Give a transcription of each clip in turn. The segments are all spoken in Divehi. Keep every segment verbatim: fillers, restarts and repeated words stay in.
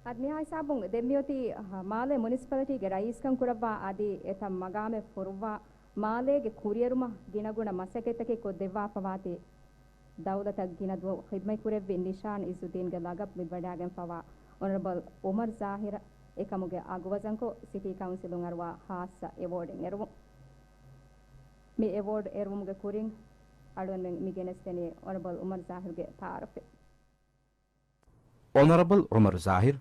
އަދި މިހާ ހިސާބުން ދެން މިއޮތީ މާލޭ މުނިސިޕަލިޓީގެ ރައީސްކަން ކުރައްވާ އަދި އެތައް މަގާމެއް ފޮރުއްވާ މާލޭގެ ކުރިއެރުމަށް ގިނަގުނަ މަސައްކަތްތަކެއް ކޮށްދެއްވާފަވާތީ ދައުލަތަށް ގިނަ ދުވަހު ޚިދްމަތް ކުރެއްވި ނިޝާން އިއްޒުއްދީންގެ ލަގަބް މިވަޑާގެންފަވާ އޮނަރަބަލް އުމަރު ޒާހިރަށް އެކަމުގެ އަގުވަޒަންކޮށް، ސިޓީ ކައުންސިލުން އަރުވާ ޚާއްޞަ އެވޯޑެއް އެރުވުން. މި އެވޯޑް އެރުވުމުގެ ކުރިން އަޅުގަނޑުމެން މި ގެނެސްދެނީ އޮނަރަބަލް އުމަރު ޒާހިރުގެ ތައާރަފެއް. އޮނަރަބަލް އުމަރު ޒާހިރު.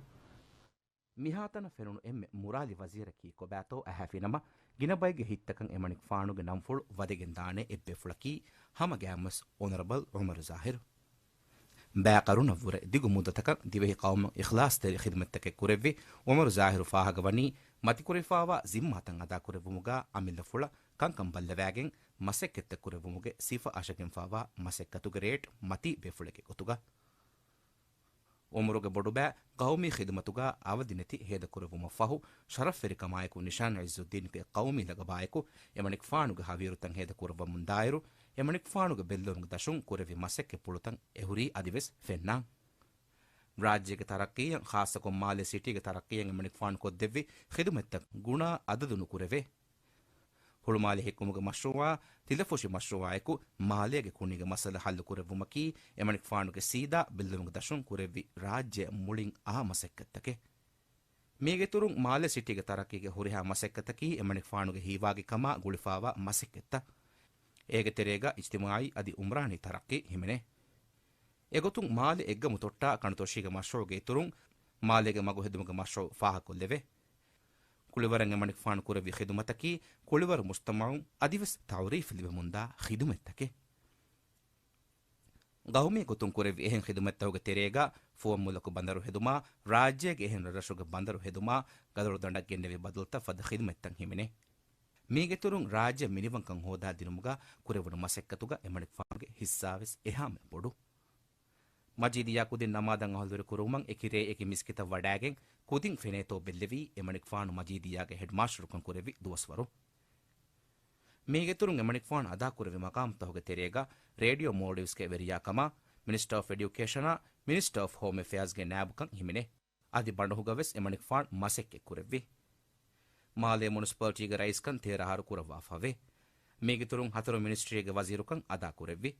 މިހާތަނަށް ފެނުނު އެންމެ މުރާލި ވަޒީރަކީ ކޮބާތޯ އަހާފިނަމަ، ގިނަ ބައެއްގެ ހިތްތަކަށް އެމަނިކުފާނުގެ ނަންފުޅު ވަދެގެން ދާނެ އެއްބޭފުޅަކީ ހަމަގައިމުވެސް އޮނަރަބަލް އުމަރު ޒާހިރު. ބައި ޤަރުނަށްވުރެ ދިގު މުއްދަތަކަށް ދިވެހި ޤައުމަށް އިޚްލާޞްތެރި ޚިދުމަތްތަކެއް ކުރެއްވި އުމަރު ޒާހިރު ފާހަގަވަނީ، މަތިކުރެވިފާވާ ޒިންމާތައް އަދާކުރެއްވުމުގަ އަމިއްލަފުޅަށް ކަންކަން ބައްލަވާގެން މަސައްކަތްތައް ކުރެއްވުމުގެ ސިފަ އަށަގެންފާވާ މަސައްކަތުގެ ރޭޓް މަތީ ބޭފުޅެއްގެ ގޮތުގަ. އުމުރުގެ ބޮޑުބައި ޤައުމީ ޚިދުމަތުގަ އަވަދިނެތި ހޭދަކުރެއްވުމަށްފަހު، ޝަރަފްވެރިކަމާއެކު ނިޝާން އިއްޒުއްދީންގެ ޤައުމީ ލަގަބާއެކު އެމަނިކުފާނުގެ ހަވީރުތައް ހޭދަކުރައްވަމުންދާއިރު، އެމަނިކުފާނުގެ ބެއްލެވުމުގެ ދަށުން ކުރެއްވި މަސައްކަތްޕުޅުތައް އެހުރީ އަދިވެސް ފެންނާން. ރާއްޖޭގެ ތަރައްޤީއަށް، ޚާއްޞަކޮށް މާލޭ ސިޓީގެ ތަރައްޤީއަށް އެމަނިކުފާނު ކޮށްދެއްވި ޚިދުމަތްތައް ގުނާ އަދަދު ނުކުރެވޭ. ހުޅުމާލެ ހިއްކުމުގެ މަޝްރޫޢާ، ތިލަފުށި މަޝްރޫޢާއެކު މާލޭގެ ކުނީގެ މައްސަލަ ހައްލުކުރެއްވުމަކީ އެމަނިކުފާނުގެ ސީދާ ބެއްލެވުމުގެ ދަށުން ކުރެއްވި ރާއްޖެއަށް މުޅިން އާ މަސައްކަތްތަކެއް. މީގެއިތުރުން މާލެ ސިޓީގެ ތަރައްޤީގެ ހުރިހާ މަސައްކަތަކީ އެމަނިކުފާނުގެ ހީވާގިކަމާ ގުޅިފާވާ މަސައްކަތްތައް. އޭގެ ތެރޭގަ އިޖްތިމާޢީ އަދި އުމްރާނީ ތަރައްޤީ ހިމެނޭ. އެގޮތުން މާލެ އެއްގަމު ތޮއްޓާ ކަނޑުތޮށީގެ މަޝްރޫޢުގެ އިތުރުން މާލޭގެ މަގު ހެދުމުގެ މަޝްރޫޢު ފާހަގަކޮށްލެވޭ. ކުޅިވަރަށް އެމަނިކުފާނު ކުރެއްވި ޚިދުމަތަކީ ކުޅިވަރު މުޖްތަމަޢުން އަދިވެސް ތަޢުރީފު ލިބެމުންދާ ޚިދުމަތްތަކެއް. ގައުމީ ގޮތުން ކުރެއްވި އެހެން ޚިދުމަތްތަކުގެ ތެރޭގަ ފުވައްމުލަކު ބަނދަރު ހެދުމާ، ރާއްޖޭގެ އެހެން ރަށްރަށުގެ ބަނދަރު ހެދުމާ، ގަދަރު ދަނޑަށް ގެންނެވި ބަދަލުތައް ފަދަ ޚިދުމަތްތައް ހިމެނޭ. މީގެއިތުރުން ރާއްޖެ މިނިވަންކަން ހޯދާދިނުމުގަ ކުރެވުނު މަސައްކަތުގަ އެމަނިކުފާނުގެ ހިއްސާވެސް އެހާމެ ބޮޑު. މަޖީދިއްޔާ ކުދިން ނަމާދަށް އަހުޟުރު ކުރުވުމަށް އެކި ރޭ އެކި މިސްކިތަށް ވަޑާގެން ކުދިން ފެނޭތޯ ބެއްލެވީ އެމަނިކުފާނު މަޖީދިއްޔާގެ ހެޑްމާސްޓަރުކަން ކުރެއްވި ދުވަސްވަރު. މީގެއިތުރުން އެމަނިކުފާނު އަދާކުރެއްވި މަޤާމުތަކުގެ ތެރޭގަ ރޭޑިއޯ މޯލްޑިވްސްގެ ވެރިޔާ ކަމާ، މިނިސްޓަރ އޮފް އެޑިއުކޭޝަނާ، މިނިސްޓަރ އޮފް ހޯމް އެފެއާޒްގެ ނާއިބުކަން ހިމެނޭ. އަދި ބަނޑުހުގަވެސް އެމަނިކުފާނު މަސައްކަތް ކުރެއްވި. މާލޭ މުނިސިޕަލިޓީގެ ރައީސްކަން ތޭރަ އަހަރު ކުރައްވާފަވޭ. މީގެއިތުރުން ހަތަރު މިނިސްޓްރީގެ ވަޒީރުކަން އަދާކުރެއްވި.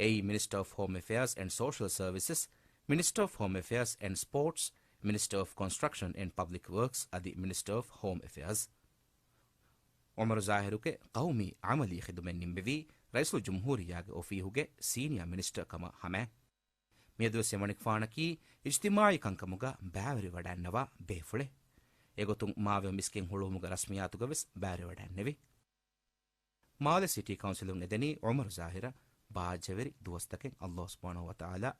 އެއީ މިނިސްޓަރ އޮފް ހޯމް އެފެއާޒް އެންޑް ސޯޝަލް ސަރވިސަސް، މިނިސްޓަރ އޮފް ހޯމް އެފެއާޒް އެންޑް ސްޕޯޓްސް، މިނިސްޓަރ އޮފް ކޮންސްޓްރަކްޝަން އެންޑް ޕަބްލިކް ވަރކްސް އަދި މިނިސްޓަރ އޮފް ހޯމް އެފެއާޒް. އޮމަރު ޒާހިރުގެ ޤައުމީ ޢަމަލީ ޚިދުމަތް ނިންމެވީ ރައީސުލްޖުމްހޫރިއްޔާގެ އޮފީހުގެ ސީނިއާ މިނިސްޓަރ ކަމަށް ހަމައަށް. މިއަދުވެސް އެމަނިކުފާނަކީ އިޖްތިމާޢީ ކަންކަމުގަ ބައިވެރިވަޑައިންނަވާ ބޭފުޅެއް. އެގޮތުން މާވެ މިސްކިތް ހުޅުވުމުގެ ރަސްމިއްޔާތުގަވެސް ބައިވެރިވަޑައިންނެވި. މާލެ ސިޓީ ކައުންސިލުން އެދެނީ އޮމަރު ޒާހިރަށް ބާއްޖަވެރި ދުވަސްތަކެއް ﷲ ސުބްޙާނަހޫ ވަތަޢާލާ.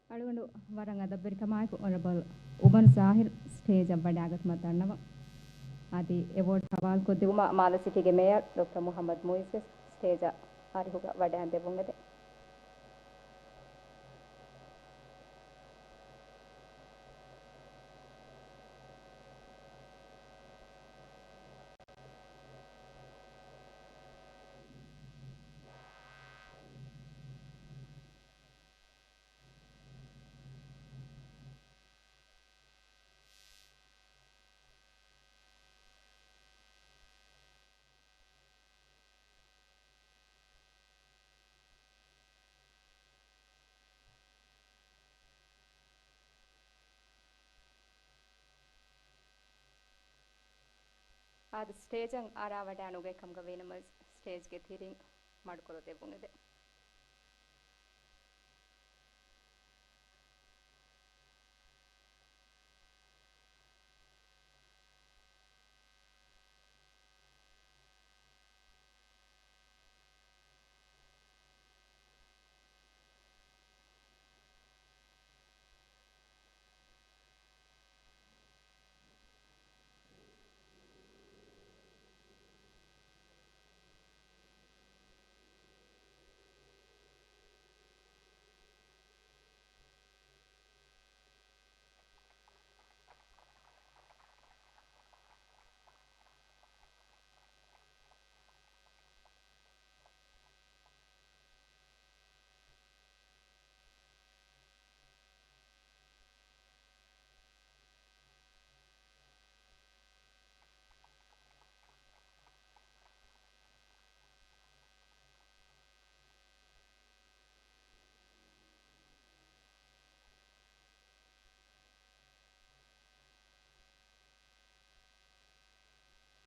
އަޅުގަނޑު ވަރަށް އަދަބުވެރިކަމާއެކު އޮނަރަބަލް އުމަރު ޒާހިރު ސްޓޭޖަށް ވަޑައިގަތުމަށް ދަންނަވަން. އަދި އެވޯޑް ހަވާލުކޮށްދެއްވުމަށް މާލެ ސިޓީގެ މޭޔަރ ޑޮކްޓަރ މުޙައްމަދު މުއިއްޒުވެސް ސްޓޭޖަށް އަރިހުގަ ވަޑައިން ދެއްވުން އެދެން. އާދެ، ސްޓޭޖަށް އަރާވަޑައި ނުގަތް ކަމުގަ ވީނަމަ، ސްޓޭޖްގެ ތިރިން މަޑުކުރު ދެއްވުން އެދެން.